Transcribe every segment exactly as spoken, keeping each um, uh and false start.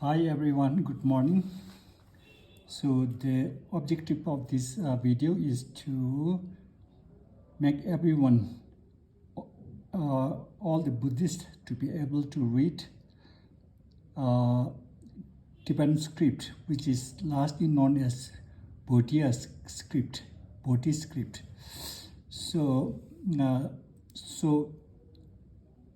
Hi everyone, good morning. So the objective of this uh, video is to make everyone, uh, all the Buddhists, to be able to read uh, Tibetan script, which is largely known as Bodhiya script, Bodhi script. So, uh, so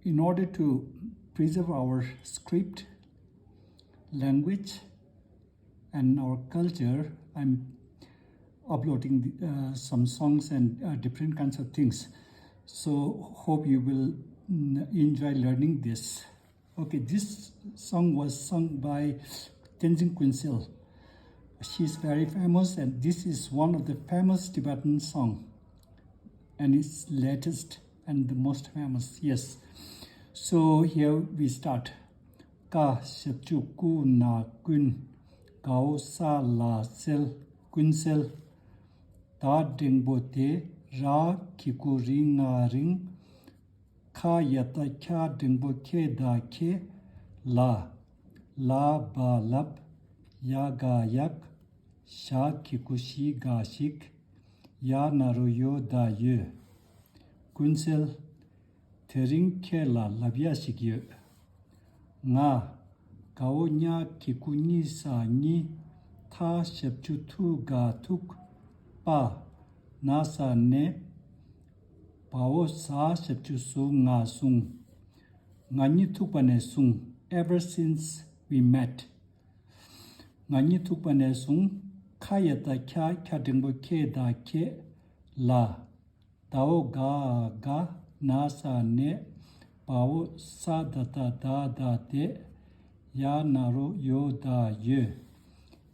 in order to preserve our script, language, and our culture, I'm uploading uh, some songs and uh, different kinds of things. So hope you will mm, enjoy learning this. Okay, this song was sung by Tenzin Kunsel. She is very famous, and this is one of the famous Tibetan song, and it's latest and the most famous. Yes. So here we start. ཀ་ཞབས་ཀྱུ་ཀུ་ན་ཀུན། གའོ་ས་ལ་སེལ། ཀུན་སེལ། ད་འགྲེང་བུ་དེ། ར་གི་གུ་རི་ང་རིང་། ཁ་ཡ་ཏ་ཁྱ་འགྲེང་བུ་ཁེ་ད་ཁེ། ལ། ལ་བ་ལབ། ཡ་ག་ཡག་ཞ་གི་གུ་ཞི་ག་ཞིག་ཡ་ན་རོ་ཡོ་ད་ཡོད། ཀུན་གསལ། དེ་རིང་ཁྱེད་ལ་ལབ་ཡ་ཞིག་ཡོད། ང་། གའོ་ཉ་གི་གུ་གཉི་ས་གཉིས། ཐ་ཞབས་ཀྱུ་ཐུ་ག་ཐུག་པ། ན་ས་ནས། བའོ་ས་ཞབས་ཀྱུ་སུ་ང་སུང་། ང་གཉིས་ཐུག་པ་ནས་བཟུང་། Ever since we met. ང་གཉིས་ཐུག་པ་ནས་བཟུང་། ཁ་ཡ་ཏ་ཁྱ་ཁྱ་འགྲེང་བུ་ཁྱེ་ད་ཁྱེ། ལ། ད་འོ་ག་ག་ན་ས་ནས། བ་འོ་ས་ད་ད་ད་ད་དེ། ཡ་ན་རོ་ཡོ་ད་ཡོད།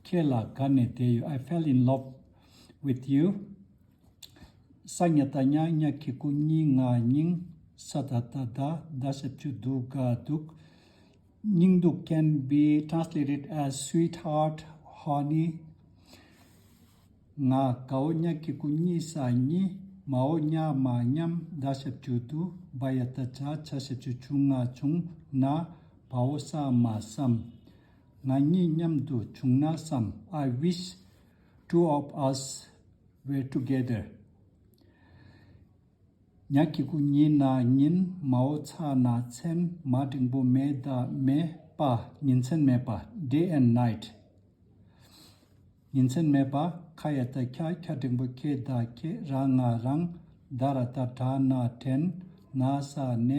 ཁྱེད་ལ་དགའ་ནས་བསྡད་ཡོད། I fell in love with you. ས་ཉ་ད་ཉ་ཉ་གི་གུ་གཉི་ང་སྙིང་། ས་ད་ད་ད་ད་ཞབས་ཀྱུ་དུ་ག་དུག་སྙིང་སྡུག can be translated as sweetheart, honey. ང་གའོ་ཉ་གི་གུ་གཉི་ས་གཉིས། མའོ་ཉ་མ་མཉམ། ད་ཞབས་ཀྱུ་དུ། བ་ཡ་ད་ཆ་ཆ་ཞབས་ཀྱུ་ཆུ་ང་ཆུང་། ན། བའོ་ས་མ་བསམ། ང་གཉིས་མཉམ་དུ་བྱུང་ན་བསམ། I wish two of us were together. ཉ་གི་གུ་ཉི་ན་ཉིན། མའོ་ཚ་ན་མཚན། མ་འགྲེང་བུ་མེ་ད་མེད་པ། ཉིན་མཚན་མེད་པ། Day and night. ཉིན་མཚན་མེད་པ། ཁ་ཡ་ད་ཁྱ་ཁྱ་འགྲེང་བུ་ཁྱེ་ད་ཁྱེ། ར་ང་རང་། ད་ར་ད་དྲ་ན་དྲན། ན་ས་ནས།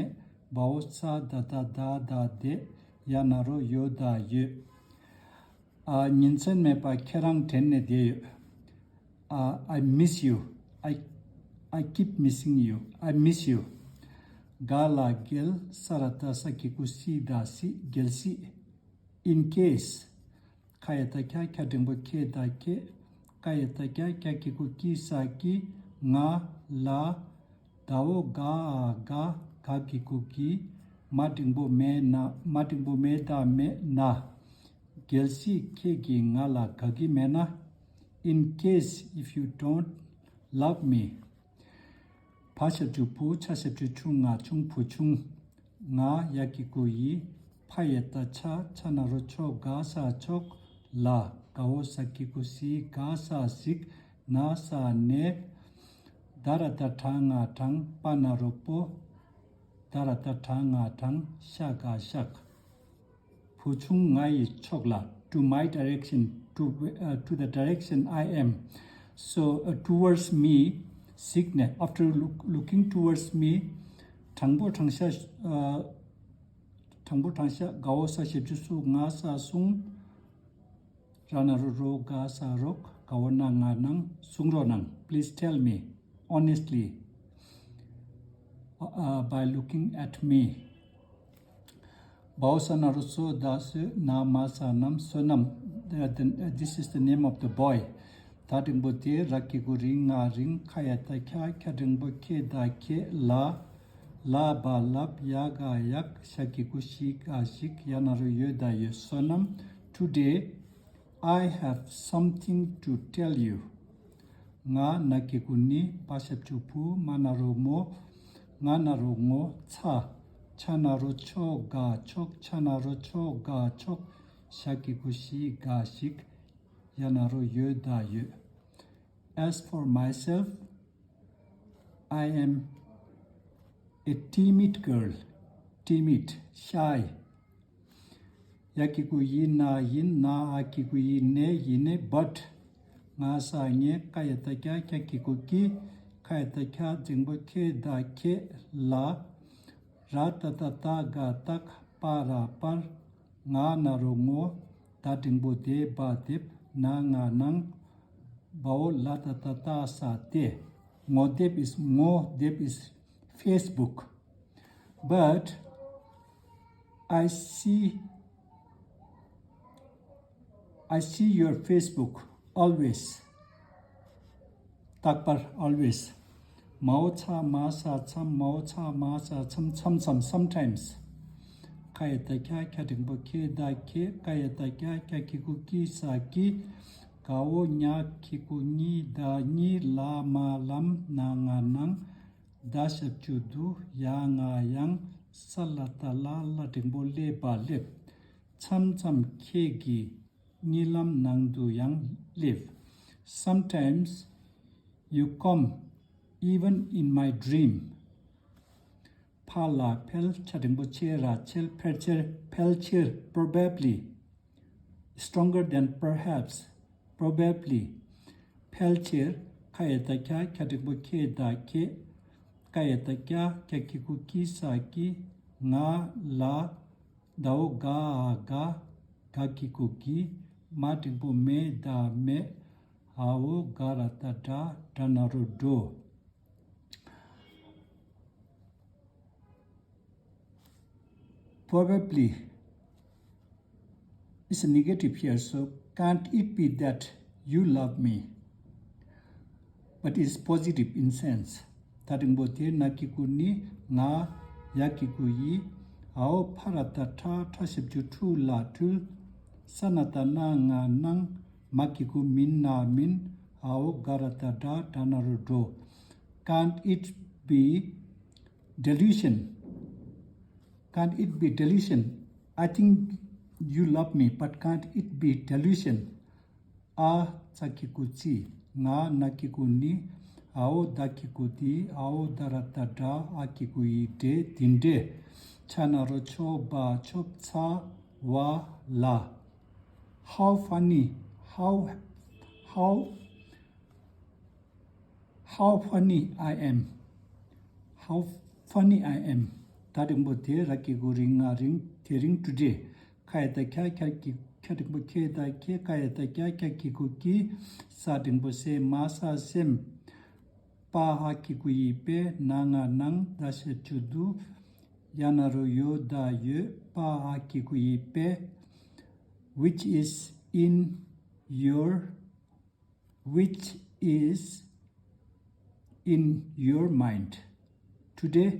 བའོ་ས་ད་ད་ད་ད་དེ། ཡ་ན་རོ་ཡོ་ད་ཡོད། ཨ། ཉིན་མཚན་མེད་པ་ཁྱེད་རང་དྲན་ནས་བསྡད་ཡོད། ཨ། I miss you. I, I keep missing you. I miss you. ག་ལ་རྒྱལ། ས་ར་ད་ས་གི་གུ་སི་ད་སི། རྒྱལ་སྲིད། In case. ཁ་ཡ་ད་ཁྱ་ཁྱ་འགྲེང་བུ་ཁྱེ་ད་ཁྱེ། ཀ་ཡ་ད་ཀྱ་ཀྱ་གི་གུ་ཀྱི་ས་ཀྱི། ང་ལ། ད་འོ་ག་ག་ག་གི་གུ་གི། མ་འགྲེང་བུ་མེ་ན། མ་འགྲེང་བུ་མེ་ད་མེ་ན། གལ་སྲིད་ཁྱེད་ཀྱིས་ང་ལ་དགའ་གི་མེད་ན། In case if you don't love me. བ་ཞབས་ཀྱུ་བུ། ཆ་ཞབས་ཀྱུ་ཆུ། ང་ཆུང་བུ་ཆུང་། ང་ཡ་གི་གུ་ཡི། ཕ་ཡ་ད་ཆ། ཆ་ན་རོ་ཆོ། ག་ས་ཆོག་ལ། ག་འོ་ས་གི་གུ་སི། ག་ས་ཟིག་ན་ས་ནས། ད་ར་ད་དྲ་ང་དྲང་། པ་ན་རོ་པོ། ད་ར་ད་དྲ་ང་དྲང་། ཤ་ག་ཤག་བུ་ཆུང་ང་ཡི་ཕྱོགས་ལ། To my direction, to, uh, to the direction I am. So, uh, towards me, ཟིག་ནས། After look, looking towards me, དྲང་པོ་དྲང་ཤ། ཨ། དྲང་པོ་དྲང་ཤ། ག་འོ་ས་ཞབས་ཀྱུ་སུ། ང་ས་སུང་། ར་ན་རོ་རོ། ག་ས་རོག་ག་འོ་ན་ང་ནང་། སུང་རོགས་གནང་། Please tell me honestly, uh, by looking at me. བའོ་ས་ན་རོ་སོ་ད་སོ། ན་མ་ས་ནམ། བསོད་ནམས། Uh, the, uh, this is the name of the boy. ད་འགྲེང་བུ་དེ། ར་གི་གུ་རི་ང་རིང་། ཁ་ཡ་ད་ཁྱ་ཁྱ་འགྲེང་བུ་ཁྱེ་ད་ཁྱེ་ལ། ལ་བ་ལབ། ཡ་ག་ཡག་ཤ་གི་གུ་ཤི་ག་ཤིག་ཡ་ན་རོ་ཡོ་ད་ཡོད། བསོད་ནམས། Today I have something to tell you. ང་ན་གི་གུ་ནི། བ་ཞབས་ཀྱུ་བུ། མ་ན་རོ་མོ། ང་ན་རོ་ངོ་། ཚ། ཆ་ན་རོ་ཆོ་ག་ཆོག་ཆ་ན་རོ་ཆོ་ག་ཆོག་ཞ་གི་གུ་ཞི་ག་ཞིག་ཡ་ན་རོ་ཡོད་ད་ཡོད། As for myself, I am a timid girl, timid, shy. ཡ་གི་གུ་ཡི་ན་ཡིན་ན། འ་གི་གུ་ཡི་ནེ་ཡིན་ནེ། But ང་ས་ངེ་ཀ་ཡ་བཏགས་ཀྱ་ཁྱ་གི་གུ་ཀྱི། ཁ་ཡ་བཏགས་ཁྱ་འགྲེང་བུ་ཁེ་ད་ཁེ་ལ། ར་ཏ་བཏགས་རྟ་ག་རྟགས། པ་ར་པར། ང་ན་རོ་ངོ་། ད་འགྲེང་བུ་དེ་བ་དེབ། ན་ང་ནང་། བའོ་ལ་ཏ་བཏགས་ལྟ་ས་ལྟས། ངོ་དེབ is ངོ་དེབ is Facebook. But I see, I see your Facebook always. རྟག་པར། Always. མའོ་ཚ་མ་ས་མཚམས། མའོ་ཚ་མ་ས་མཚམས། མཚམས་མཚམས། Sometimes. ཁ་ཡ་བཏགས་ཁྱ་ཁྱ་འགྲེང་བུ་ཁེ་ད་ཁེ། ཀ་ཡ་བཏགས་ཀྱ་ཁྱ་གི་གུ་ཀྱི་ས་ཀྱི། གའོ་ཉ་གི་གུ་ཉི་ད་ཉི། ལ་མ་ལམ། ན་ང་ནང་། ད་ཞབས་ཀྱུ་དུ། ཡ་ང་ཡང་། ས་ལ་བཏགས་སླ། སླ་འགྲེང་བུ་སླེ་བ་སླེབས། མཚམས་མཚམས་ཁྱེད་ཀྱི་གཉིད་ལམ་ནང་དུ་ཡང་སླེབས། Sometimes you come even in my dream. ཕ་ལ་ཕལ། ཆ་འགྲེང་བུ་ཆེ་ར་ཆེལ། ཕལ་ཆེར། ཕལ་ཆེར། Probably. Stronger than perhaps. Probably. ཕལ་ཆེར། ཁ་ཡ་བཏགས་ཁྱ་ཁྱ་འགྲེང་བུ་ཁེ་ད་ཁེ། ཀ་ཡ་བཏགས་ཀྱ་ཁྱ་གི་གུ་ཀྱི་ས་ཀྱི། ང་ལ། དའོ་ག་འ་ག། ག་གི་གུ་གི། མ་འགྲེང་བུ་མེ་ད་མེད། འའོ་ག་ར་བཏགས་གྲ། གྲ་ན་རོ་གྲོ། Probably is a negative here, so can't it be that you love me? But it's positive in sense. ད་འགྲེང་བུ་དེ་ན་གི་གུ་ནི། ང་། ཡ་གི་གུ་ཡི། འའོ་ཕ་ར་བཏགས་ཕྲ། ཕྲ་ཞབས་ཀྱུ་ཕྲུ་ལ་ཕྲུལ། ས་ན་བཏགས་སྣ། ང་ནང་། མ་གི་གུ་མིན་ན་མིན། འའོ་ག་ར་བཏགས་གྲ། གྲ་ན་རོ་གྲོ། Can't it be delusion? Can't it be delusion? I think you love me, but can't it be delusion? ཨ་ཚ་གི་གུ་ཙི། ང་ན་གི་གུ་ནི། འའོ་ད་གི་གུ་དི། འའོ་ད་ར་བཏགས་དྲ། འ་གི་གུ་འི། འདྲེ། དེ་འདྲས། ཆ་ན་རོ་ཆོ་བ་ཆོབ། ཚ་བ་ལ། How funny, how, how, how funny I am. How funny I am. ད་འགྲེང་བུ་དེ་ར་གི་གུ་རི་ང་རིང་། དེ་རིང་། ཊུ་ཌེ། ཁ་ཡ་བཏགས་ཁྱ། ཁྱ་གི། ཁྱ་འགྲེང་བུ་ཁྱེད་ད་ཁྱེད། ཀ་ཡ་བཏགས་ཀྱ། ཁྱ་གི་གུ་ཀྱི། ས་འགྲེང་བུ་སེ། མ་ས་སེམས། པ་འ་གི་གུ་འི་པས། ན་ང་ནང་། ད་ཞབས་ཀྱུ་དུ། ཡ་ན་རོ་ཡོ་ད་ཡོད། པ་འ་གི་གུ་འི་པས། Which is in your, which is in your mind today?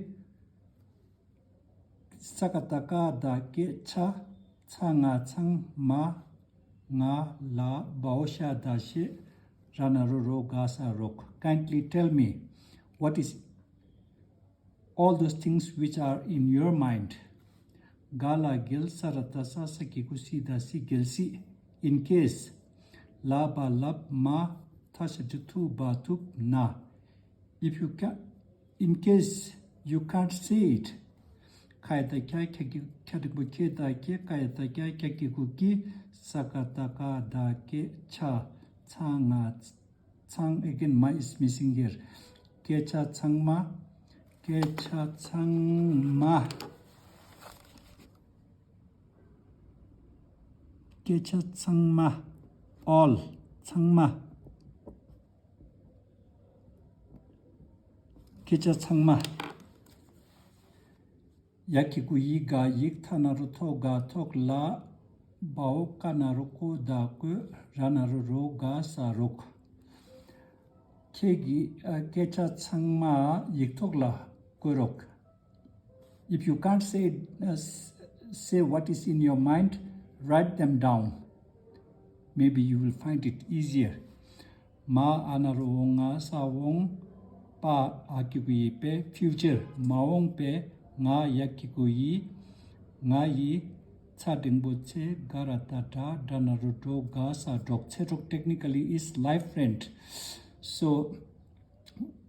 ས་ཀ་བཏགས་སྐ་ད་སྐད་ཆ། ཚ་ང་ཚང་མ། ང་ལ། བའོ་ཤ་ད་ཤེས། ར་ན་རོ་རོ་ག་ས་རོགས། Kindly tell me what is all those things which are in your mind. ག་ལ་རྒྱལ། ས་ར་བཏགས་སྲ། ས་གི་གུ་སྲི་ད་སྲིད། རྒྱལ་སྲིད། In case. ལ་བ་ལབ། མ། ཐ་ཞབས་ཀྱུ་ཐུ་བ་ཐུབ། ན། If you can, in case you can't say it. ཁ་ཡ་བཏགས་ཁྱ། ཁྱ་གི། ཁྱ་འགྲེང་བུ་ཁྱེད་ད་ཁྱེད། ཀ་ཡ་བཏགས་ཀྱ། ཁྱ་གི་གུ་ཀྱི། ས་ཀ་བཏགས་སྐ་ད་སྐད་ཆ། ཚ་ང་ཚང་། Again, མ་is missing here. སྐད་ཆ་ཚང་མ། སྐད་ཆ་ཚང་མ། སྐད་ཆ་ཚང་མ། All. ཚང་མ། སྐད་ཆ་ཚང་མ། ཡ་གི་གུ་ཡི་ག་ཡིག་ཐ་ན་རོ་ཐོ་ག་ཐོག་ལ། བའོ་ཀ་ན་རོ་ཀོ་ད་ཀོས། ར་ན་རོ་རོ་ག་ས་རོགས། ཁྱེད་ཀྱིས་ཨ་སྐད་ཆ་ཚང་མ་ཡིག་ཐོག་ལ་བཀོད་རོགས། If you can't say, uh, s- say what is in your mind, write them down. Maybe you will find it easier. མ་ཨ་ན་རོ་འོ་ང་ས་འོང་། པ་འ་གི་གུ་འི་པས། ཕིའུ་ཅར། མ་འོངས་པའི་ང་ཡ་གི་གུ་ཡི། ང་ཡི། ཚ་འགྲེང་བུ་ཚེ། ག་ར་ཏ་གྲ། དྲ་ན་རོ་དྲོ། ག་ས་གྲོགས། ཚེ་གྲོགས technically is life friend. So,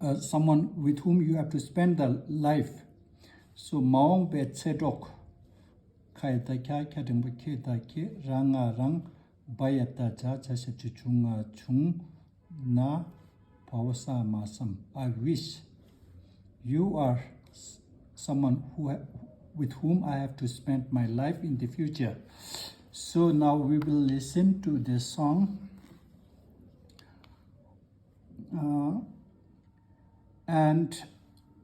uh, someone with whom you have to spend the life. So, མ་འོངས་པའི་ཚེ་གྲོགས། ཁ་ཡ་ཏ་ཁྱ། ཁྱ་འགྲེང་བུ་ཁེ་ཏ་ཁྱེད། ར་ང་རང་། བ་ཡ་ཏ་བྱ། བྱ་ཞབས་ཀྱུ་བྱུ་ང་བྱུང་། ན་བ་འོ་ས་མ་བསམ། I wish you are s- someone who ha- with whom I have to spend my life in the future. So now we will listen to this song. Uh, and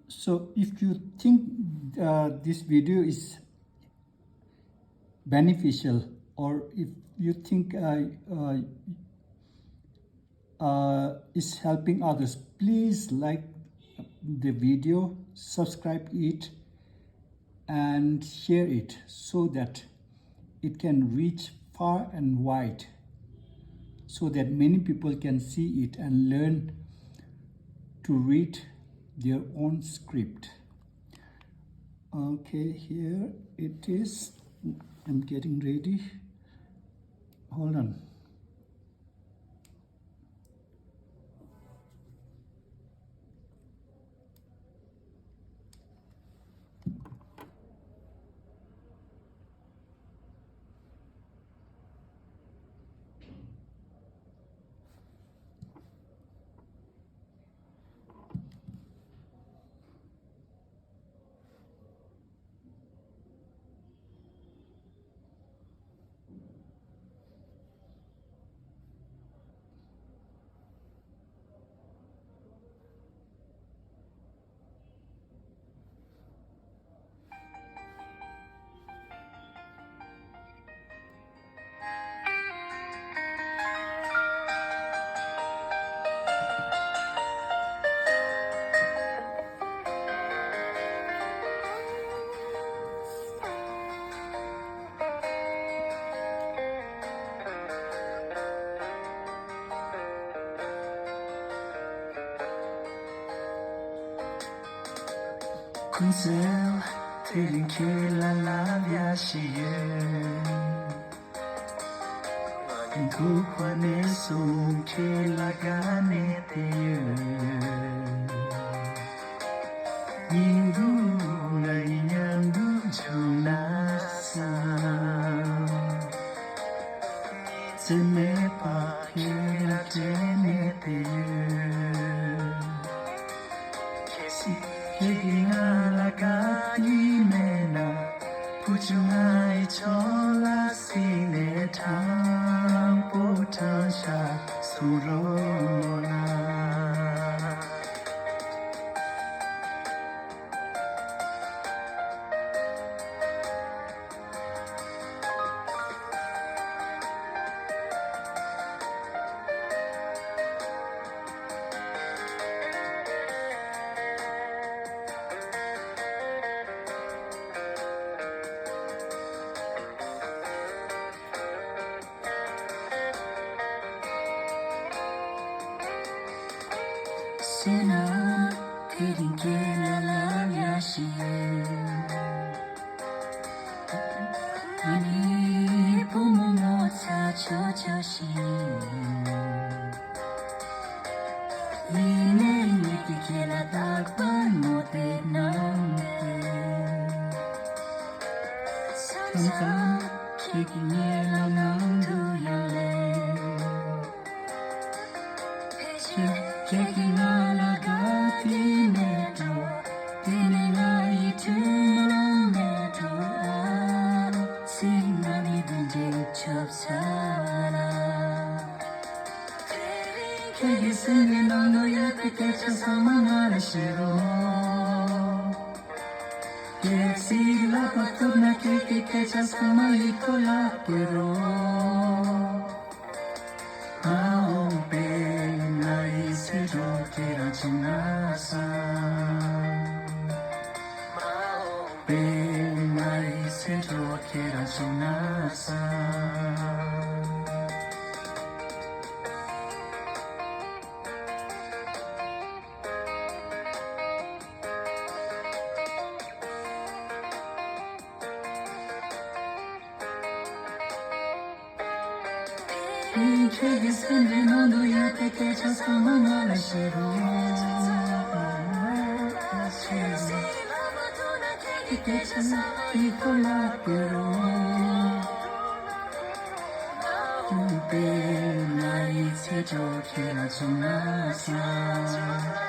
so if you think uh, this video is beneficial, or if you think uh, uh, uh, is helping others, please like the video, subscribe it, and share it so that it can reach far and wide, so that many people can see it and learn to read their own script. Okay, here it is. I'm getting ready. Hold on. ཀུན་གསལ། དེ་རིང་ཁྱེད་ལ་ལབ་ཡ་ཞིག་ཡོད། ཐུག་པ་ནས་བཟུང་ཁྱེད་ལ་དགའ་ནས་བསྡད་ཡོད། ཉིན་དུ་ང་ཡི་མཉམ་དུ་བྱུང་ན་བསམ། ཚེ་མེད་པ་ཁྱེད་ལ་དྲན་ནས་བསྡད་ཡོད། ཁྱེད་ཀྱིས་ང་ལ་དགའ་གི་མེད་ན། བུ་ཆུང་ང་ཡི་ཕྱོགས་ལ་གཟིགས་ནས་དྲང་པོ་དྲང་བཞག་གསུང་རོགས་གནང་། བྱས་ན་དེ་རིང་ཁྱེད་ལ་ལབ་ཡ་ཞིག་ཡོད། ང་ནི་བུ་མོ་ངོ་ཚ་ཆོག་ཆོག་ཞིག་ཡིན། ཡིན་ནའི་ངས་ཀྱིས་ཁྱེད་ལ་རྟག་པར་ངོ་དེབ་གནང་སྟེ། མཚམས་མཚམས་ཁྱེད་ཀྱིས་ངའི་ལག་ནང་དུ་ཡང་སླེབས། ཁྱེད་ཀྱིས་ང་ལ་དགའ་གི་མེད་འགྲོ། དེ་ནས་ང་ཡི་དྲན་སྣང་མེད་འགྲོ། ཨ་ཙི། ང་ནི་འདི་འདྲའི་ཆགས་ཚར་ལ། ཁྱེད་ཀྱི་སེམས་ཀྱི་ནང་དུ་ཡོད་པའི་སྐད་ཆ་ཚང་མ་ང་ལ་བཤད་རོགས། གལ་སྲིད་ལབ་པ་ཐུབ་ན་ཁྱེད་ཀྱི་སྐད་ཆ་ཚང་མ་ཡིག་ཐོག་ལ་བཀོད་རོགས། མ་འོངས་པའི་ང་ཡི་ཚེ་སྒྲུབ་ཁྱེད་རང་བྱུང་ན་བསམ། མ་འོངས་པའི་ང་ཡི་ཚེ་སྒྲུབ་ཁྱེད་རང་བྱུང་ན་བསམ། ཁྱེད་ཀྱི་སེམས་པའི་ནང་དུ་ཡོད་པའི་སྐད་ཆ་ཚང་མ་ང་ལ་བཤད་རོགས། སྐད་ཆ་ཚང་མ་ཡིག་ཐོག་ལ་བཀོད་རོགས། ཁྱེད་ཀྱི་སེམས་པའི་ནང་དུ་ཡོད་པའི་སྐད་ཆ་ཚང་མ་ང་ལ་བཤད་རོགས།